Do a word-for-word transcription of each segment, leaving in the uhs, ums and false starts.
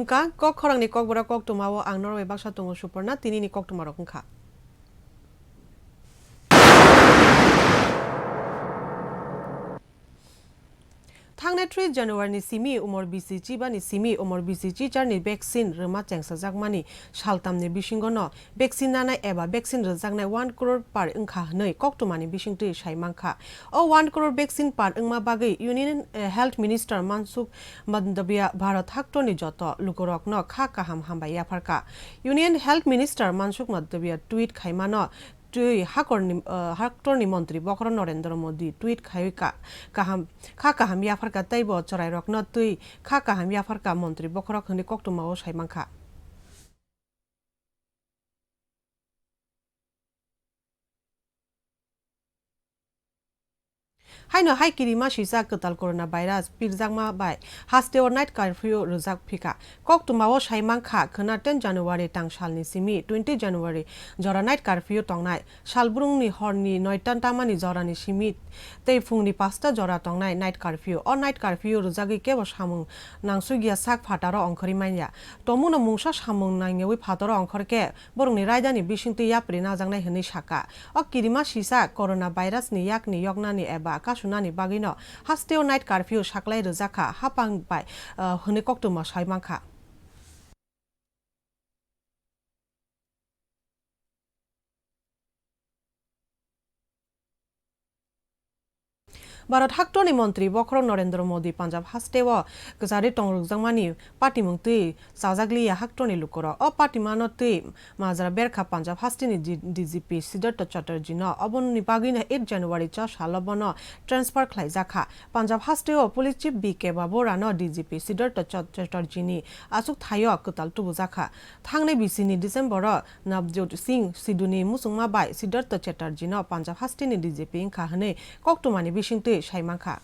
Wngkha kok khorangni kokborok koktwmao ang norok bai baksa tongo Suporna, tinini koktwmarok wngkha. Thangnai three January ni simi umor bisi chiba ni simi umor bisi chichar ni vaccine rwma chengsajakmani saltamni bisingo no vaccine nanai eba vaccine rwjaknai one crore par wngkha hwnwi koktwmani bisingtwi sai mankha. O one crore vaccine par wngma bagwi Union, eh, Health Minister Mansukh Mandaviya Bharat haktorni joto lukurokno kha kaham hambai yapharkha. Union Health Minister Mansukh Mandaviya tweet khaimano twi hakorni, eh, haktorni montri bokhorok Narendra Modi tweet khai ka-, kaham, kha kaham yapharkha tei bo chwrairokno twi kha kaham yapharkha montri bokhorok hwnwi koktwmao sai mankha. Haino hai kirima sisa kwtal corona virus pirjakma bai hasteo night curfew rwjak phika. Koktwmao sai mankha khwna ten January tang salni simi twenty January jora night curfew tongnai. Salbrumni horni noita tamani jorani simi tei phungni pasta jora tongnai night curfew. O night curfew rwjagwi kebo samung nangsugya sak phataro ongkhorwi manya. Tomungno mungsa samung nangyawi phataro ongkhorkhe borokni raidani bisingtwi yapri najaknai hwnwi sakha. O kirima sisa corona virus ni yakni yoknani eba kasunani bagwino hasteo night curfew saklai rwjakha, hapang bai, ah, hwnwi koktwma sai mankha. Bharat haktorni montri bokhorok Narendra Modi Punjab hasteo kwchari tongrwkjakmani patimung twi chajakliya haktorni lukurok. O patimano twi majra berkha Punjab hasteni D-, D G P Siddhartha Chatterjee no. Oboni bagwino eight January cha salo bono transfer khlaijakha. Punjab hasteo police chief B K Baburano D G P Siddhartha Chat-, Chatterjee ni achuk thaio kwtal tubujakha. Thangnai bisini December o Navjot Singh Sidhu ni muchungma bai Siddhartha Chatterjee no Punjab hasteni D G P wngkha hwnwi koktwmani bisingtwi sai mankha.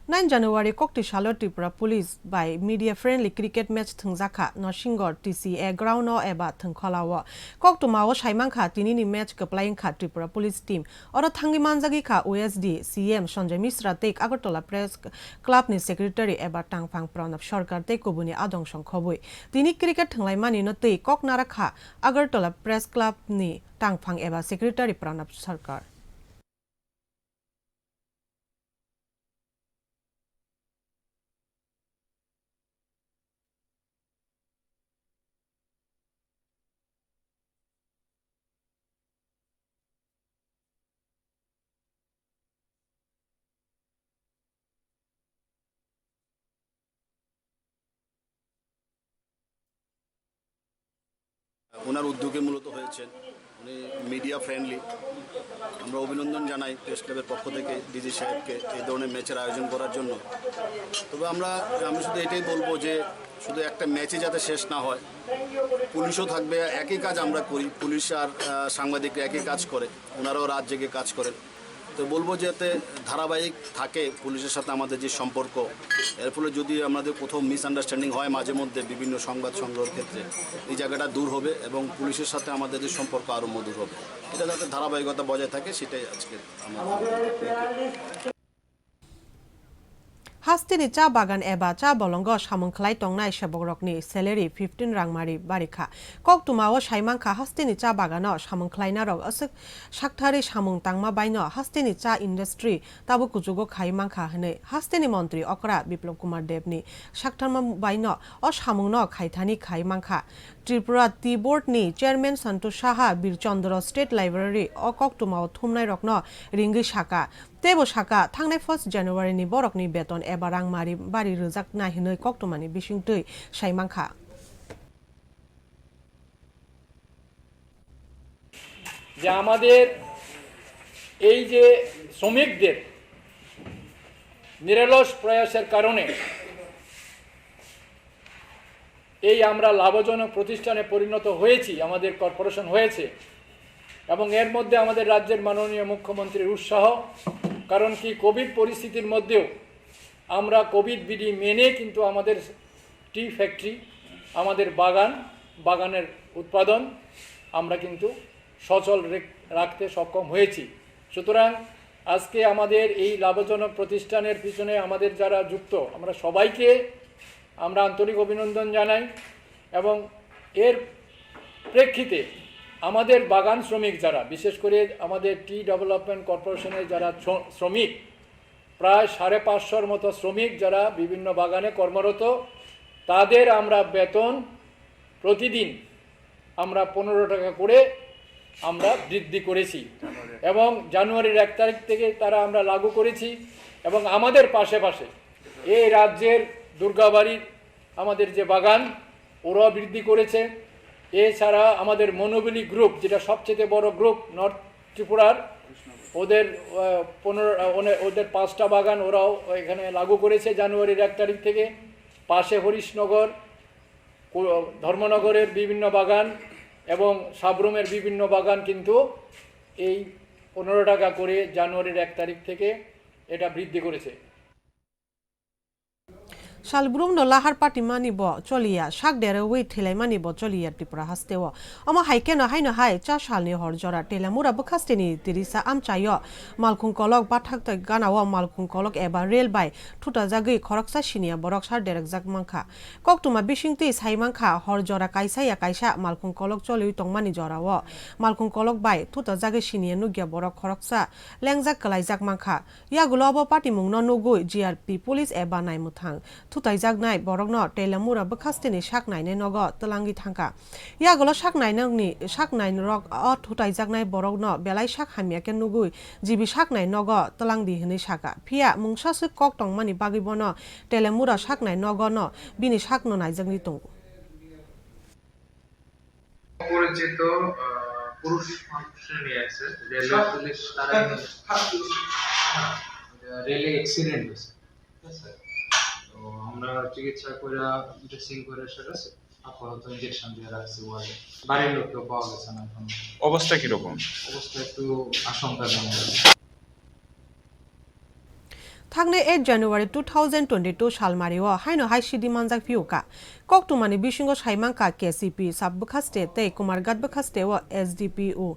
Nine January kokti salo Tripura Police bai media friendly cricket match thwngjakha Norsingor T C A ground o eba thwngkhola o. Koktwma o sai mankha tinini match kwplai wngkha Tripura Police team. Oro thangwi manjagwi kha O S D, C M Sanjay Mishra tei Agartala Press Club ni secretary eba tangphang Pranab Sarkar tei kubuni adong song khobwi. Tini cricket thwnglaimani no twi kok narakha Agartala Press Club ni tangphang eba secretary Pranab Sarkar. ওনার উদ্যোগে মূলত হয়েছেন, উনি media friendly. আমরা অভিনন্দন জানাই প্রেস ক্লাবের পক্ষ থেকে ডিজি সাহেবকে এই ধরনের ম্যাচের আয়োজন করার জন্য। তবে আমরা, আমি শুধু এটাই বলবো যে শুধু একটা ম্যাচে যাতে শেষ না হয়, পুলিশও থাকবে, একই কাজ আমরা করি, পুলিশ আর, আহ, সাংবাদিকরা একই কাজ করে, ওনারাও রাত জেগে কাজ করেন। তো বলবো যাতে ধারাবাহিক থাকে পুলিশের সাথে আমাদের যে সম্পর্ক, এর ফলে যদি আমাদের কোথাও মিসআন্ডারস্ট্যান্ডিং হয় মাঝে মধ্যে বিভিন্ন সংবাদ সংগ্রহের ক্ষেত্রে, এই জায়গাটা দূর হবে এবং পুলিশের সাথে আমাদের যে সম্পর্ক আরও মধুর হবে। এটা যাতে ধারাবাহিকতা বজায় থাকে, সেটাই আজকে আমার। Hasteni cha bagan eba cha bolongo samung khlai tongnai sebokrokni salary fifteen rangmari barikha. Koktwmao sai mankha, hasteni cha bagano samung khlainarok aswk sakthari samung tangma baino hasteni cha industry tabuk kuchugo khai mankha hwnwi hasteni montri okra Biplab Kumar Debni saktharma baino o samungno khaithani khai mankha. Tripura Tea Board ni chairman Santosh Saha Bir Chandra State Library o koktwmao thumnairokno ringwi saka. Teibo saka, thangnai first January ni borokni beton eba rangmari bari rwjaknai hwnwi koktwmani bisingtwi sai mankha. যে আমাদের এই যে শ্রমিকদের নিরলস প্রয়াসের কারণে এই আমরা লাভজনক প্রতিষ্ঠানে পরিণত হয়েছি, আমাদের কর্পোরেশন হয়েছে। এবং এর মধ্যে আমাদের রাজ্যের মাননীয় মুখ্যমন্ত্রীর উৎসাহ, কারণ কি কোভিড পরিস্থিতির মধ্যেও আমরা কোভিড বিধি মেনে কিন্তু আমাদের টি ফ্যাক্টরি, আমাদের বাগান, বাগানের উৎপাদন আমরা কিন্তু সচল রেখ-, রাখতে সক্ষম হয়েছি। সুতরাং আজকে আমাদের এই লাভজনক প্রতিষ্ঠানের পিছনে আমাদের যারা যুক্ত, আমরা সবাইকে আমরা আন্তরিক অভিনন্দন জানাই। এবং এর প্রেক্ষিতে আমাদের বাগান শ্রমিক যারা, বিশেষ করে আমাদের টি ডেভেলপমেন্ট কর্পোরেশনের যারা শ্র-, শ্রমিক, প্রায় সাড়ে পাঁচশোর মতো শ্রমিক যারা বিভিন্ন বাগানে কর্মরত, তাদের আমরা বেতন প্রতিদিন আমরা পনেরো টাকা করে আমরা বৃদ্ধি করেছি। এবং জানুয়ারির এক তারিখ থেকে তারা আমরা লাগু করেছি। এবং আমাদের পাশে পাশে এই রাজ্যের দুর্গাবাড়ির আমাদের যে বাগান, ওরাও বৃদ্ধি করেছে। এছাড়া আমাদের মনোবিলি গ্রুপ, যেটা সবচেয়ে বড় গ্রুপ নর্থ ত্রিপুরার, ওদের, আহ, পনেরো, আহ, ওনে-, ওদের পাঁচটা বাগান ওরাও এখানে লাগু করেছে জানুয়ারির এক তারিখ থেকে। পাশে হরিশনগর, কো-, ধর্মনগরের বিভিন্ন বাগান এবং সাব্রুমের বিভিন্ন বাগান কিন্তু এই পনেরো টাকা করে জানুয়ারির এক তারিখ থেকে এটা বৃদ্ধি করেছে। Salbrum no lahar patimani bo choliya, sak derwi thwilaimani bo choliya Tripura hasteo. Omo hai kheno haino hai cha salni hor jora Telamura bwkhasteni tirisa amchaio Malkhung kolok bathak tei ganao Malkhung kolok eba rel bai thutajagwi khoroksa siniya borok sar derekjak mankha. Koktwma bisingtwi sai mankha, hor jora kaisa ya kaisa Malkhung kolok choliwi tongmani jorao Malkhung kolok bai thutajagwi siniya nukya borok khoroksa lengjak kwlaijak mankha. Yagulo obo patimungno nugwi G R P police eba naimwthang thutaijaknai borokno Telamura bwkhasteni sak nainai nogo twlangwi thangkha. Yagulo sak nainokni, sak nairok o thutaijaknai borokno belai sak hamya khe nugwi G B sak nai nogo twlangdi hwnwi sakha. Phiya mungsa swk kok tongmani bagwi bono Telamura sak nai nogo no bini sakno naijaknwi tongo. অপরিচিত, আহ, পুরুষ মানুষকে নিয়ে আসছে, railway police তারা নিয়ে, এটা রেলে অ্যাক্সিডেন্ট হয়েছে, ঠিক আছে? তো আমরা চিকিৎসা করে, ড্রেসিং করে সেটা আপাতত ইনজেকশন দিয়ে রাখছি ওয়ার্ডে। বাড়ির লোক কেউ পাওয়া গেছে না এখন। অবস্থা কিরকম? অবস্থা একটু আশঙ্কাজনক। Thangni eight January two thousand twenty-two salmario haino hai sidi manjak phiuka. Koktwmani bisingo saimankha K C P sub bwkhaste tei Kumarghat bwkhaste o S D P O,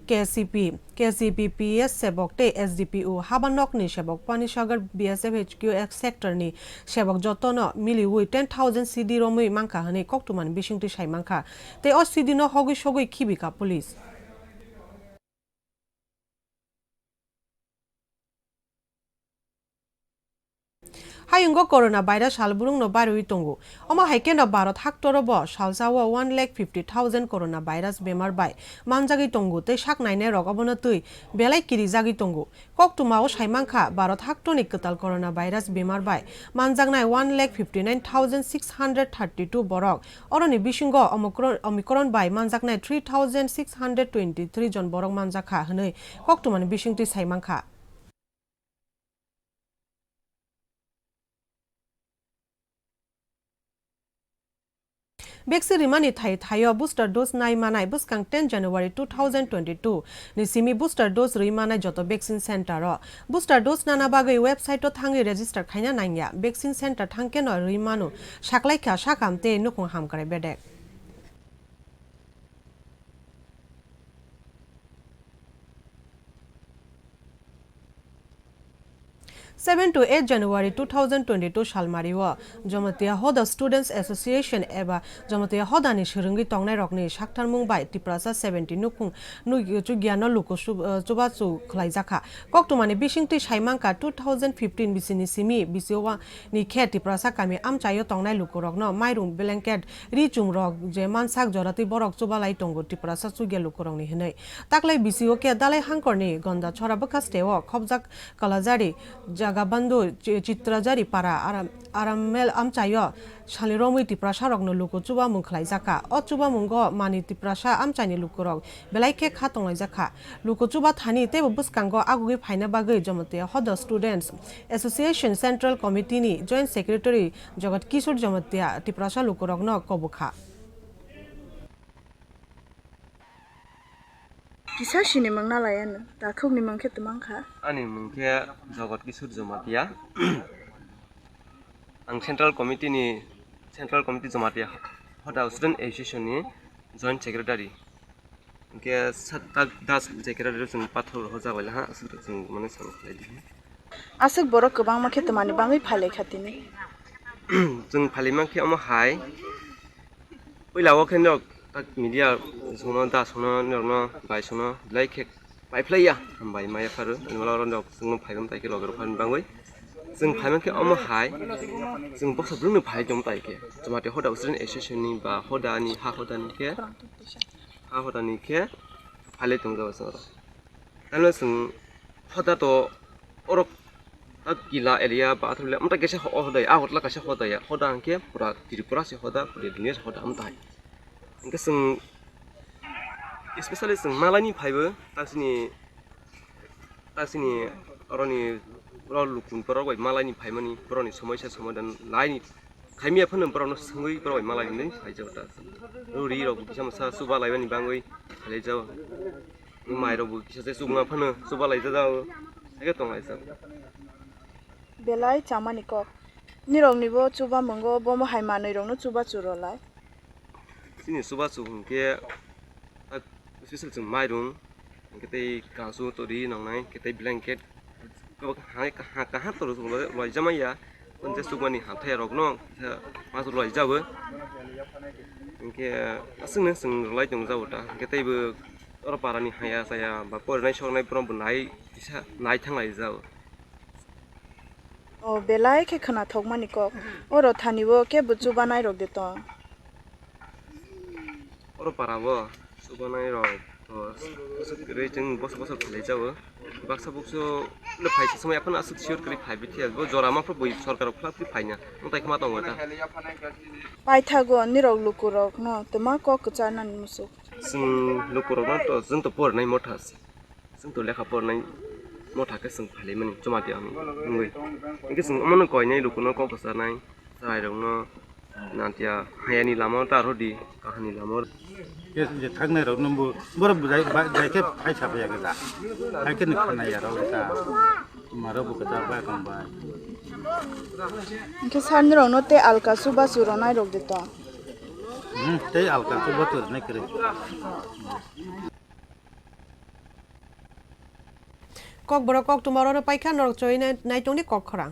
K C P, K C P P S sebok tei S D P O haba nokni sebok Panisagar B S F H Q X sector ni sebok jotono miliwi ten thousand sidi romwi mankha hwnwi koktwmani bisingtwi saimankha. Tei o sidi no hogwi sogwi khibika police. Hayungo corona virus salbrumno barwi tongo. Omo hai kheno Bharat haktoro bo salsa o one lakh fifty thousand corona virus bemar bai manjagwi tongo tei sak nainai rok obono twi belai kirijagwi tongo. Koktwma o saimankha Bharat haktorni kwtal corona virus bemar bai manjaknai one lakh fifty nine thousand six hundred thirty two borok. Oroni bisingo Omicron, Omicron bai manjaknai three thousand six hundred twenty three jon borok manjakha hwnwi koktwmani bisingtwi saimankha. Vaccine rimani thai thaio booster dose nai manai bwskang ten January two thousand twenty-two ni simi booster dose rwi manai joto vaccine center o. Booster dose nana bagwi website o thangwi register khaina nangya. Vaccine center thangkhe no rwi manu saklaikha sakam tei nukhung hamkrai bedek. Seven to eight January two thousand twenty-two salmario Jamatia Hoda Students Association eba Jamatia Hodani swrwngwi tongnairokni saktarmung bai Tiprasa seventy nukhung nui-, chugiano luku sub-, eh, chubachu khwlaijakha. Koktwmani bisingtwi saimankha two thousand fifteen bisini simi bisio wa-, ni khe Tiprasa kami amchaio tongnai lukurokno mairung blanket ri chumrok je mansak joratwi borok chubalai tongo Tiprasa chugya lukurokni hwnwi. Taklai bisio khe Dalai Hangkorni Gonda Chora bwkhasteo khobjak Kalajari, Jagabandu, Chi-, Chitrajari Para, Aram-, Arammel amchaio salni romwi Tiprasarokno luku chubamung khwlaijakha. O chubamungo mani Tiprasa amchaini lukurok belai khe kha tonglaijak kha. Luku chuba thani teibo bwskango agugwi phaina bagwi Jamatia Hoda Students Association Central Committee ni Joint Secretary Jagat Kishore Jamatia Tiprasa lukurokno kobokha. Kisa sini mangna laya no, takhuk ni mangkhe twmang kha. Ani mungkhe Jagat Kishore Jamatia. Ang Central Committee ni, Central Committee Jamatia Hoda Student Association ni Joint Secretary. Hwnkhe sa-, tak das je kera rw chwng pathor rw hojak lai ha, aswk chwng mane salo khlai di. Aswk borok kwbangma khe twmani bagwi phai lai kha tini. Chwng phai lai mankhe omo hai, puila o khe norok tak media songno, das songno, norokno bai songno belai khe paiphlai ya, hambai maya pharo, ani ulo norok chwngno phai bam tai khe loge rok phani bagwi. Chwng phai mankhe omo hai, chwng boksa bwrwngno phai tong tai khe, chwmati hoda Student Association ni ba hoda ni ha hoda ni khe, ha hoda ni khe phai lai tong jago chwng oro. Ano chwng hoda to orok a kila area ba athole amta kaisa ho-, hodai, a hotla kaisa hodai ya, hoda hwnkhe pura Tripura se hoda, pura dunia se hoda amta hai. Hwnkhe chwng, especially chwng malaini phaibo, taksini, taksini oroni, oro lukun borok bai malaini phaimani, borokni somoisa somadan laini khaimya phano borokno swngwi borok bai malaini phaijago ta. Ri rok bo kisa masa chuba laimani bangwi khalaijago. Mai rok bo kisa se chukma phano chuba laijajao, haikhe tong laijao. Belai chamani kok. Nirok ni bo chuba mungo, bo mo hai manwi rok no chuba churo lai. Chini chuba chu hwnkhe, tak special chwng mairung, hwnkhe tei kansu tori nangnai, hwnkhe tei blanket, kwbak hai kaha, kaha toro chwng lai, lai jamaya. Hwnkhe chukmani hathai rokno kisa mas rwlai jabo. Hwnkhe aswkno chwng rwlai tong jabo ta. Hwnkhe teibo oro parani haya chaya ba porinai soknai borok bo nai kisa nai thanglai jabo. O belai khe khwnathokmani kok. Oro thani bo kebo chubanai rok de tong. Oro para bo chubanai rok to aswk kwrwi chwng bosor bosor khalai jabo. Baksa buksu le phaisa somoi aphano aswk sure kwrwi phai bithia. Bo jora ma phro bui sorkar rok phla phri phaina. Wng tai khma tongo ta. Paithago nirok lukurok no twma kok kwcharnani musuk. Chwng lukurok no to chwng to porinai motha se. Chwng to lekha pornai motha khe chwng phailaimani chumati ang wngwi. Hwnkhe chwng omono koinai lukuno kok kwcharnai, chwrairokno, nantiya hayani lama ta rwdi, kahani lama. Ke je thangnairokno bo, borok bujai, ba-, jai khe phai sa phaiya khe da. Hai khe ni khanaiya rok ta. Marok bo kwchar bai kong bai. Hwnkhe sir nirokno tei alka chubachu rwnairok de to? Hmm, tei alka chubachu rwnai kwrwi. Kokborok koktwma orono paikha, norok choi nai-, naitongni kok khorang.